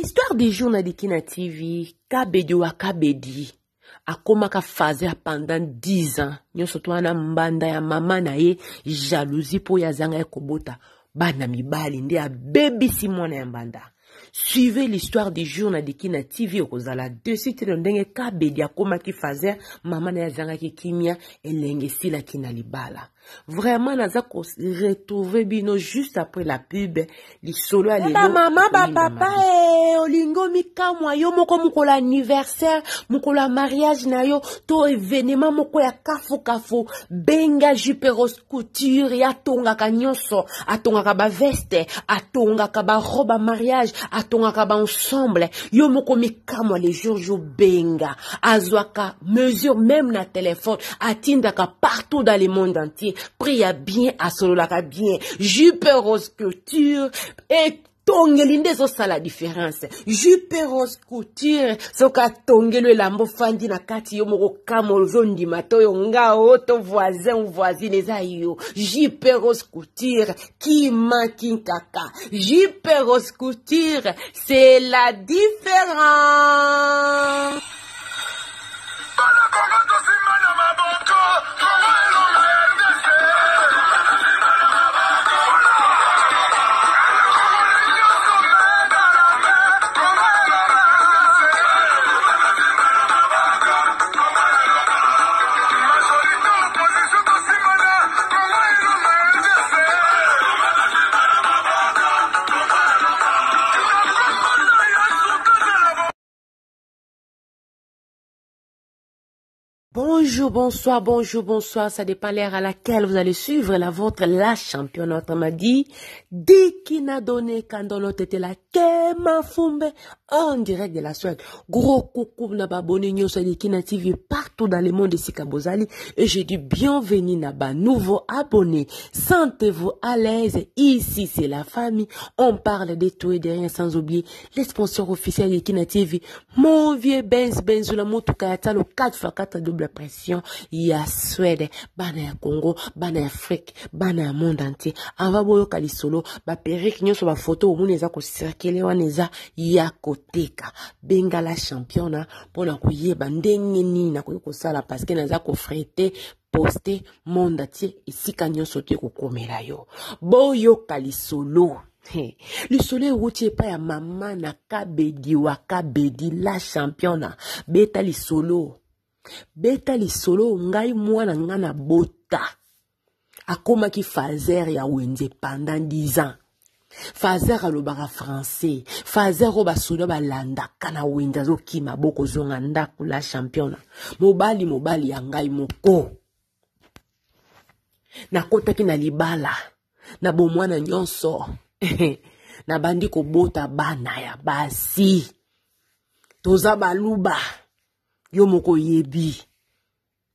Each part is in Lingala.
L'histoire du jour na Dikina TV, Kabedi wa Kabedi akomaka fazer pendant 10 ans nyonso to wana mbanda ya mama na ye jalousie mpo oyo azanga ye kobota bana mibali nde abebisi mwana ya mbanda. Suivez l'histoire du jour na Dikina TV, okozala dessus te na ndenge Kabedi akomaki fazer, mama na ye azangaki kimia, elenge esilaki na libala. Vraiment naza ko retrouver bino juste après la pub, lisolo ya lelo. Ba mama ba papa eh, olingi omikamwa yo moko mokolo ya anniversaire, mokolo ya mariage na yo to evenement moko ya kafu kafu, benga Juperos Couture ye atongaka nyonso, atongaka ba veste, atongaka ba robe ya mariage, atongaka ba ensemble. Yo moko mikamwa le jour jo benga, azwaka mesure même na téléphone, atindaka partout dans le monde entier, prix ya bien, asololaka bien. Jupe Rose Couture et tongeli nde ezosala différence. Jupe Rose Couture soki atongeli elamba ofandi na kati yo moko kama ozondima to yo nga o to voisin ou voisine eza yo. Jupe Rose Couture kima kinkaka. Jupe Rose Couture c'est la différence. Bana Congo tosimba na maboko, Congo elonga RDC. Majorité opposition tosimbana, Congo elonga RDC. Bonjour, bonsoir, bonjour, bonsoir. Ça dépend l'heure à laquelle vous allez suivre la vôtre, la championne. Autrement dit, Dikina Donné Kandolo Tete la Kema Fumbe en direct de la Suède. Gros coucou na babone nyonso Dikina TV partout dans le monde esika bozali. Et je dis bienvenue na ba nouveau abonné. Sentez-vous à l'aise. Ici, c'est la famille. On parle de tout et de rien sans oublier les sponsors officiels de Dikina TV. Mon vieux Benz Benzula motuka ya talo 4x4 double pression ya Suède, bana ya Congo, bana ya Afrique, bana ya monde entier. Ava boyoka lisolo, ba perruque nyonso ba photo omoni eza ko circuler wana eza ya koteka. Benga la championa pona koyeba ndenge nini nakoki kosala parce que naza ko freter poster monde entier esika nyonso te kokomela yo. Boyoka lisolo. Hey, lisolo ewuti epai ya mama na Kabedi wa Kabedi la championa. Beta lisolo, beta lisolo. Ngai mwana nga na bota akomaki fazer ya wenze pendant 10 ans. Fazer alobaka français, fazer oyo basoda balandaka na wenze azokima bokozonga ndako la championa. Mobali, mobali ya ngai moko nakotaki na libala na bomwana nyonso nabandi kobota bana ya basi. Toza baluba, yo moko oyebi,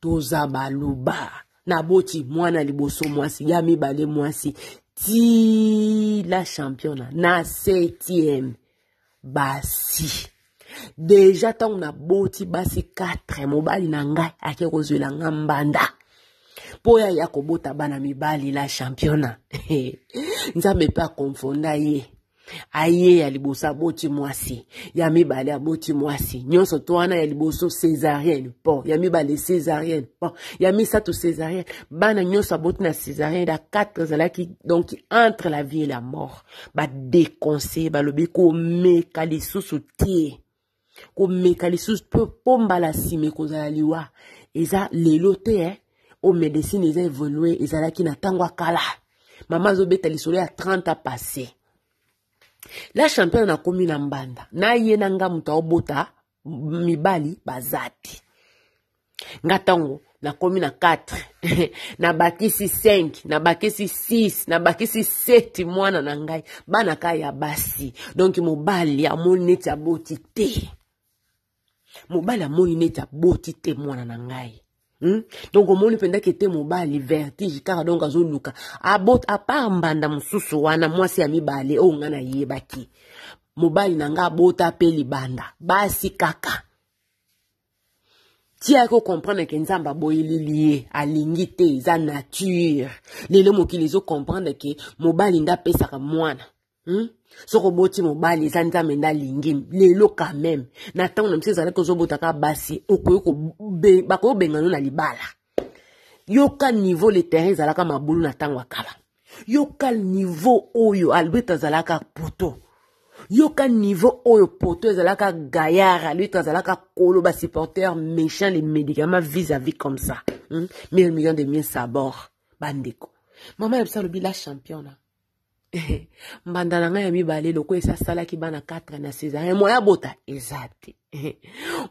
toza baluba. Naboti mwana liboso mwasi, ya mibale mwasi, ti la championa na 7e basi. Deja ntango naboti basi 4, mobali na ngai ake kozwela nga mbanda mpo ya ya kobota bana mibali la championa. Nzambe mpe akonfonda ye. Aye ya liboso aboti mwasi, ya mibale aboti mwasi, nyonso to wana ya liboso césarienne, bon, ya mibale césarienne, bon, ya misato césarienne, bana nyonso aboti na césarienne, ya 4 ezalaki donc entre la vie et la mort. Ba déconseiller, balobi komeka lisusu te, komeka lisusu po, po mbala nsima ekozala liwa. Eza lelo te, eh? O médecine eza évolué, ezalaki na ntango ya kala. Mama azobeta lisolo ya 30 ans passé. La championne nakomi na mbanda, na ye na nga moto aobota mibali baza te. Nga ntango nakomi na 4, nabakisi 5, nabakisi 6, nabakisi 7 mwana na ngai, bana ka ya basi. Donc mobali amoni neti aboti te. Mobali amoni neti aboti te mwana na ngai. Donc omoni mpenza ke te mobali vertige kaka, donc azoluka abot à part mbanda mosusu wana mwasi ya mibale oyo nga nayebaki. Mobali na nga abota pe libanda basi kaka. Tia ko comprendre ke Nzambe aboyeleli ye, alingi te, eza nature. Lelo mokili ezo comprendre ke mobali nde apesaka mwana. Soki oboti mobali, eza Nzambe nde alingi. Lelo quand même, na ntango na biso ezalaki ozobotaka basi, bakoki obengano na libala. Yoka niveau le terrain ezalaka mabulu na ntango ya kala. Yoka niveau oyo Albert azalaka poto. Yoka niveau oyo poto ezalaka gaillard. Albert azalaka kolo basupporter méchant, les médicaments vis-à-vis comme ça, Mille millions de mille sabord. Bandeko, mama ya biso alobi: la championne, mbanda na ngai ya mibale, lokola esi asalaki bana 4 na césarien, moya bota eza te.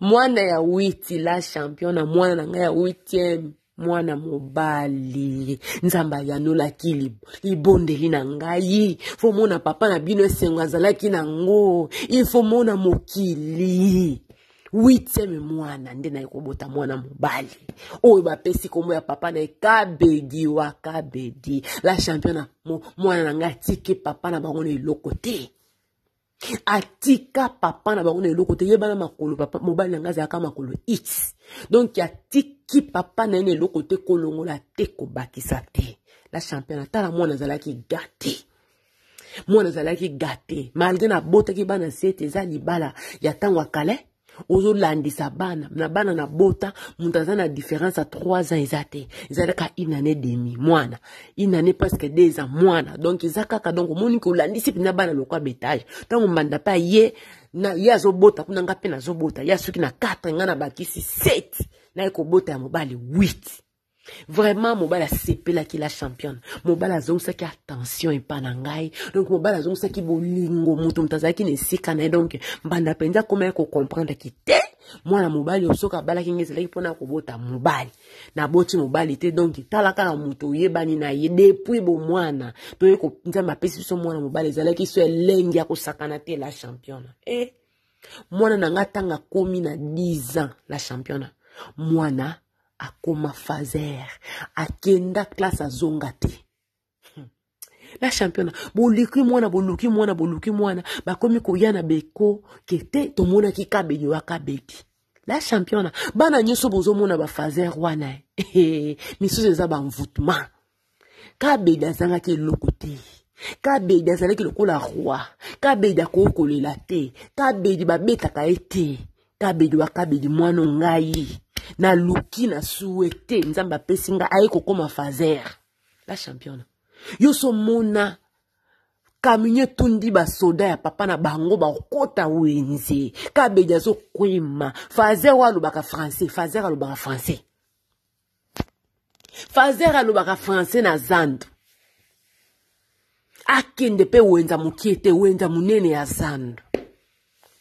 Mwana ya huit, la championne, mwana na ngai ya huitième, mwana mobali. Nzambe ayanolaki libondeli na ngai. Faut mona papa na bino, esengo azalaki nango, il faut mona mokili. Huitième mwana nde naye kobota, mwana mobali oyo bapesi kombo ya papa na ye, Kabedi wa Kabedi. La championne, mwana na ngai atiki papa na bango na eloko te, atika papa na bango na eloko te. Yebana makolo, papa mobali na ngai azalaka makolo x, donc atiki papa na ye na eloko te, kolongola te, kobakisa te. La championne, tala, mwana azalaki gâté, mwana azalaki gâté malgré nabotaki bana sept. Eza libala ya ntango ya kala, ozolandisa bana na bana na bota. Moto aza na différence ya 3 ans eza te, eza kaka une année demi mwana, une année presque 2 ans mwana. Donc eza kaka, donc omoni kolandisi mpenza bana lokwa betage. Ntango mbanda mpe aye na ye, azobota kuna, nga mpe nazobota. Ye soki na 4, nga na bakisi 7, naye kobota ya mobali 8. Vraiment mobali asepelaki. La championne, mobali azongisaki attention epa na ngai, donc mobali azongisaki bolingo, moto azalaki na esika na ye. Donc mbanda mpenza akomaki kocomprendre ki te, mwana mobali oyo soki abalaki ngai, ezalaki mpona kobota mobali. Naboti mobali te. Donc tala kaka moto oyebani na ye depuis bomwana, toye Nzambe apesi biso mwana mobali, ezalaki so elenge ya kosakana te. La championne, e mwana na ngai ntango akomi na 10 ans, la championne, mwana akoma fazer, akenda classe, azonga te. La championne, boluki mwana, boluki mwana, boluki mwana, bakomi koya na beko ke te, tomonaki Kabedi wa Kabedi. La championne, bana nyonso bozomona bafazer wana, misusu eza bamvoûtement. Kabedi azangaki eloko te. Kabedi azalaki lokola roi. Kabedi akoki kolela te. Kabedi babetaka ye te. Kabedi wa Kabedi, mwana ngai naluki na suete, Nzambe apesi ngai, aye kokóma fazer. La championne, yo so mona camion etundi basoda ya papa na bango, bakota wenze, Kabedi azokwema. Fazer oyo alobaka français, fazer alobaka français, fazer alobaka français na zando. Akende mpe wenza mokie te, wenza monene ya zando.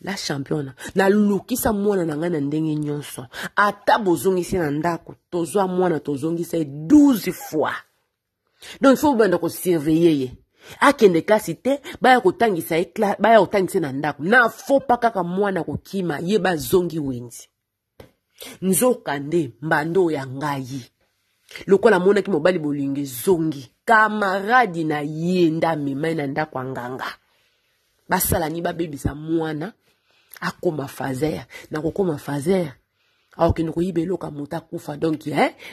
La championne, nalukisa mwana na ngai na ndenge nyonso. Ata bozongisi na ndako, tozwa mwana, tozongisa ye 12 fois. Donc il faut bobanda kosurveiller ye, akende klasi te, baya kotangisa ye, baya kotangisa ye na ndako. Na fopa kaka mwana kokima ye, bazongi wenzi. Nzoka nde mbanda oyo ya ngai, lokola amonaki mobali, bolingo ezongi, camarade na ye nde amema ye na ndako ya nganga. Basala ni babebisa mwana, akoma fazer. Na kokoma fazer, akokende koyiba eloko ya moto, akufa. Donc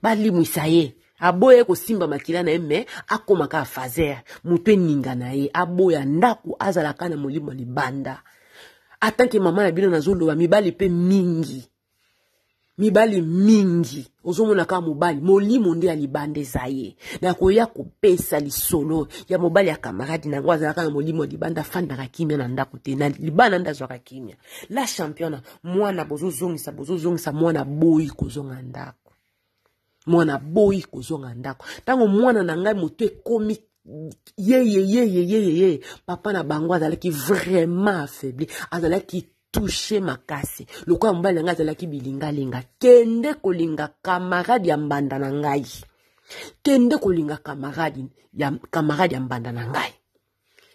balimwisa ye, aboya kosimba makila na ye, me akóma kaka fazer. Moto eninga na ye, aboya ndako, azalaka na molimo ya libanda. Atanke mama na bino nazoloba, mibali mpe mingi, mibali mingi ozomona kaka mobali, molimo nde ya libanda eza ye. Nakoya kopesa lisolo ya mobali ya camarade nango, azalaka na molimo ya libanda, afandaka kimia na ndako te, na libanda nde azwaka kimia. La championne, mwana bozozongisa, bozozongisa mwana, boyi kozonga ndako, mwana boyi kozonga ndako. Ntango mwana na ngai moto ekomi yeye yeye yeye yeye, papa na bango azalaki vraiment affaibli, azalaki touché makasi. Lokola mobali na ngai azalaki bilingalinga, kende kolinga camarade ya mbanda na ngai, kende kolinga camarade ya mbanda na ngai.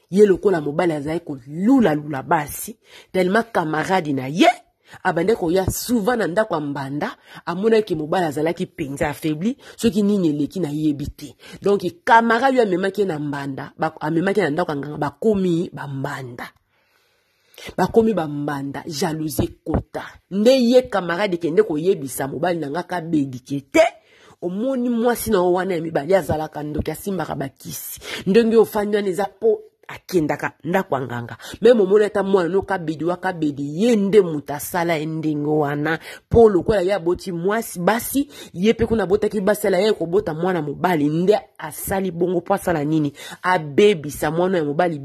Ye lokola mobali azalaki kolulalula basi, tellement camarade na ye abandaki koya souvent na ndako ya mbanda, amonaki mobali azalaki mpenza affaibli. Soki nini eleki, nayebi te. Donc camarade oyo amemaki ye na mbanda, amemaki ye na ndako ya nganga, bakomi bambanda, bakomi bambanda. Jalousie ekota nde ye camarade kende koyebisa mobali na nga Kabedike te: omoni mwasi na yo wana ya mibali azalaka ndoki, asimbaka bakisi. Ndenge ofandi wana eza mpo akendaka ndako ya nganga. Meme omoni ata mwana no kabedi wa kabedi, ye nde moto asala ye ndenge wana, mpo lokola ye aboti mwasi basi, ye mpe kuna abotaki basi, ala ye kobota mwana mobali, nde asali bongo mpo asala nini? Abebisa mwana ya mobali,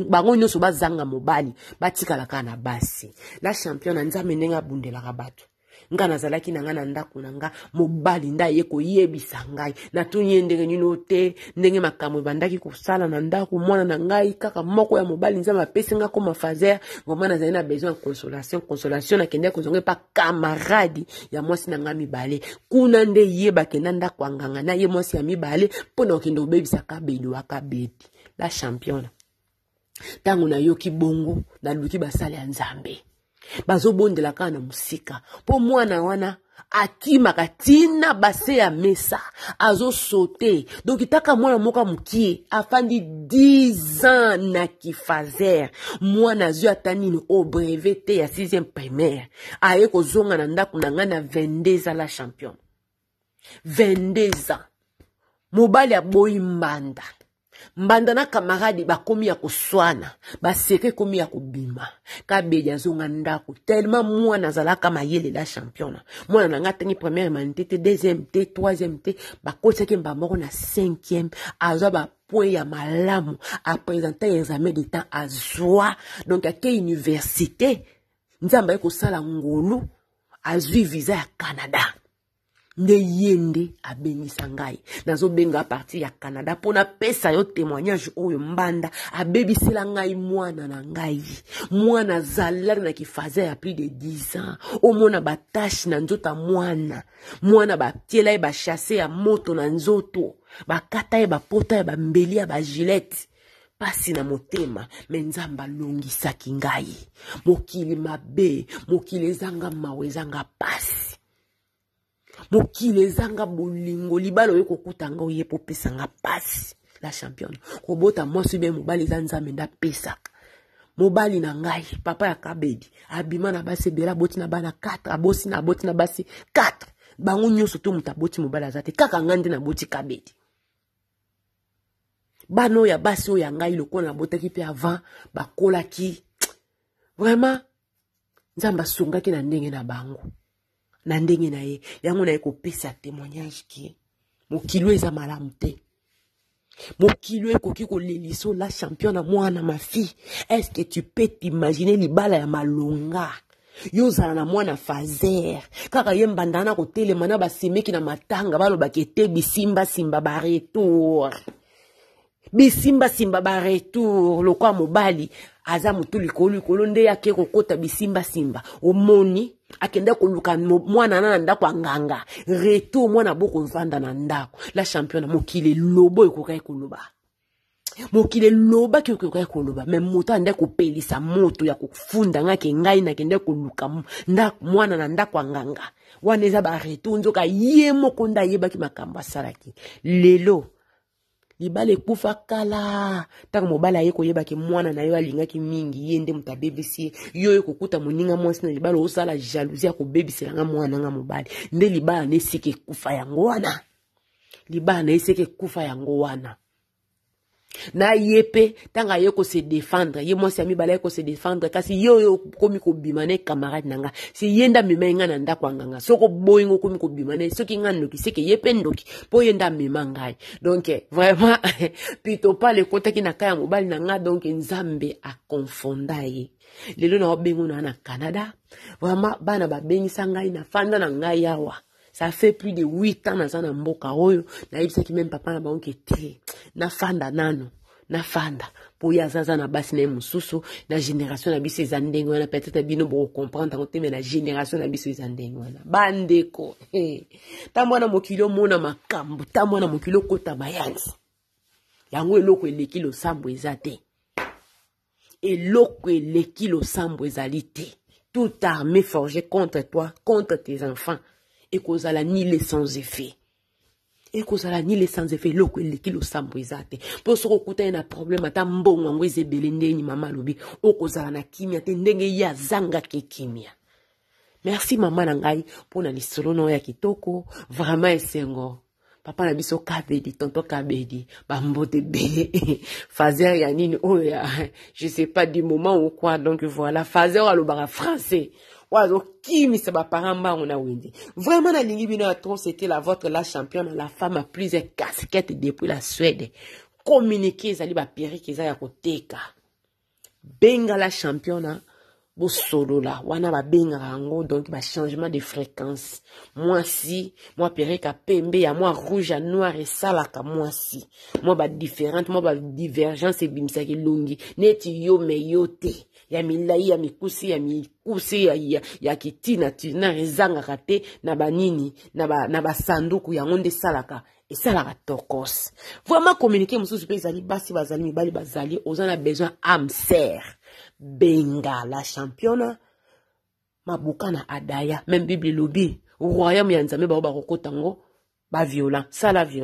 bango nyonso bazanga mobali, batikala kaka na basi. La championne, Nzambe ndenge abundelaka bato. Nga nazalaki na nga na ndako na nga, mobali nde aye koyebisa ngai, natuni ye ndenge nini te, ndenge makambo ebandaki kosala na ndako, mwana na ngai kaka moko ya mobali Nzambe apesi nga koma fazer, vraiment nazali na besoin ya consolation. Consolation nakendaki kozonga epa camarade ya mwasi na ngai mibale, kuna nde ye bakenda ndako ya nganga na ye mwasi ya mibale mpo na kokende kobebisa kabedi wa kabedi. La championne, ntango nayoki bongo, naluki basali ya Nzambe, bazobondela kaka na mosika, mpo mwana wana akimaka ntina base ya mesa, azosote. Donc taka mwana moko ya mokie afandi 10 ans na kifazer, mwana azwi ata nini o brevet te ya 6e primaire, aye kozonga na ndako na ngai na 22 ans. La championne, 22 ans, mobali aboyi mbanda, mbanda na kamarade bakomi ya koswana, baseke ekomi ya kobima. Kabedi azonga ndako tellement mwana azalaka mayele. La championa, mwana na ngai atangi première humanité te, deuxième te, troisième te, bakotisaki mba moko na cinquième, azwa bapoint ya malamu, aprésente examen d'état, azwa, donc ake université. Nzambe aye kosala ngolu, azwi visa ya Canada. Nde ye nde abengisa ngai, nazobenga a partir ya Canada mpo napesa yo témoignage oyo. Mbanda abebisela ngai mwana na ngai, mwana azalaki na kifaza ya plus de 10 ans. Omona batache na nzoto ya mwana, mwana batiela ye bachasse ya moto na nzoto, bakata ye bapota ya bambeli ya bagilete, pasi na motema. Me Nzambe alongisaki ngai. Mokili mabe, mokili ezanga mawa, ezanga pasi, mokili ezanga bolingo. Libala oye kokuta nga, oye po opesa nga pasi. La championne, kobota mwasi be mobali eza Nzambe nde apesaka. Mobali na ngai, papa ya Kabedi, abima na basi ebele, aboti na bana 4, abosi na aboti na basi 4, bango nyonso to moto aboti mobali aza te, kaka ngai nde naboti Kabedi. Bana oyo ya basi oyo ya ngai, lokola nabotaki mpe avant, bakolaki vraiment, Nzambe asungaki na ndenge na bango, na ndenge na ye. Yango naye kopesa témoignage ke mokili oyo eza malamu te, mokili oyo ekoki kolelisa. La champion na mwana, ma fille, est-ce que tu peux t'imaginer libala ya malonga, yo ozala na mwana fazer, kaka ye mbanda na kotelema na basemeki na matanga, balobaka ete bisimbasimba baretour, bisimbasimba baretour, lokwa mobali aza motu likolo likolo, nde ake kokota bisimbasimba. Omoni akende koluka mwana na ndako ya nganga, retour mwana bokovanda na ndako. La champion, na mokili elobo ekokaki koloba, mokili elobaki ekokaki koloba, me moto ande kopelisa moto ya kofunda nga ke ngai nakende koluka mwana na ndako ya nganga, wana eza baretour. Nzoka ye moko nde ayebaki makambo asalaki. Lelo libala ekufa kala. Ntango mobali aye koyebaki mwana na yo alingaki mingi, ye nde moto abebisi ye. Yo oye kokuta moninga mwasi na libala, osala jalousie ya kobebisela nga mwana nga mobali, nde libala na esika ekufa yango wana, libala na esika ekufa yango wana. Na ye mpe ntango aye kose défendre, ye mwasi ya mibale aye kose défendre, kasi ye oyo okomi kobima na camarade na nga, si ye nde amema ngai na ndako ya nganga. Soki oboyi ngo, okomi kobima na ye, soki nga ndoki, seke ye mpe ndoki, mpo ye nde amema ngai. Donc vraiment pitopale ekotaki na ka ya mobali na nga. Donc Nzambe akonfonda ye. Lelo na obengo na na Canada, vraiment bana babengisa ngai, nafanda na ngai awa, ça fait plus de 8 ans naza na mboka oyo. Nayebisaki meme papa na bango ke te, nafanda nano, nafanda mpo ye aza na basi na ye mosusu. Na génération na biso eza ndenge wana, peut-être bino bokocomprendre yango te, me na génération na biso eza ndenge wana. Bandeko, ntango wana mokili omona makambo, ntango wana mokili okota mayanzi yango, eloko eleki losambo eza te, eloko eleki losambo ezali te. Toute armée forgée contre toi, contre tes enfants, ekozala nile sans effet, ekozala nile sans effet. Eloko eleki losambo eza te, mpo soki okutani na problème, ata mbongo yango eza ebele, ndeni mama alobi, okozala na kimia te, ndenge ye azangaki kimia. Merci mama na ngai mpona lisolo na oyo ya kitoko, vraiment esengo. Papa na biso Kabedi, tonton Kabedi, bambote ebele. Fazer ya nini oyo ya je sais pas du moment ou quoi. Donc voilà, Fazer alobaka français, oyo azokimisa baparent mbango na wenze. Vraiment nalingi bino ya trop. C'était la votre, la championne, la femme à plusieurs casquettes depuis la Suède. Communiquer ezali baperruque eza ya koteka. Benga la championne, bosolola. Wana babengaka yango donc bachangement de fréquence. Mwasi mwa perruque ya pembe, ya mwa rouge, ya noir, esalaka mwasi mwa badifférente, mwa badivergence, ebimisaka elongi neti yo me yo te, ya milai, ya mikusi, ya mikuse, ya kitina tina ezangaka te na banini na basanduku. Yango nde esalaka tokos vraiment. Communiqué mosusu mpe ezali, basi bazali, mibali bazali, oza na besoin âme sœur, benga la championne. Mabuka na adaya, même Bible elobi royaume ya Nzambe, bao bakokota yango baviolent. Sala violent.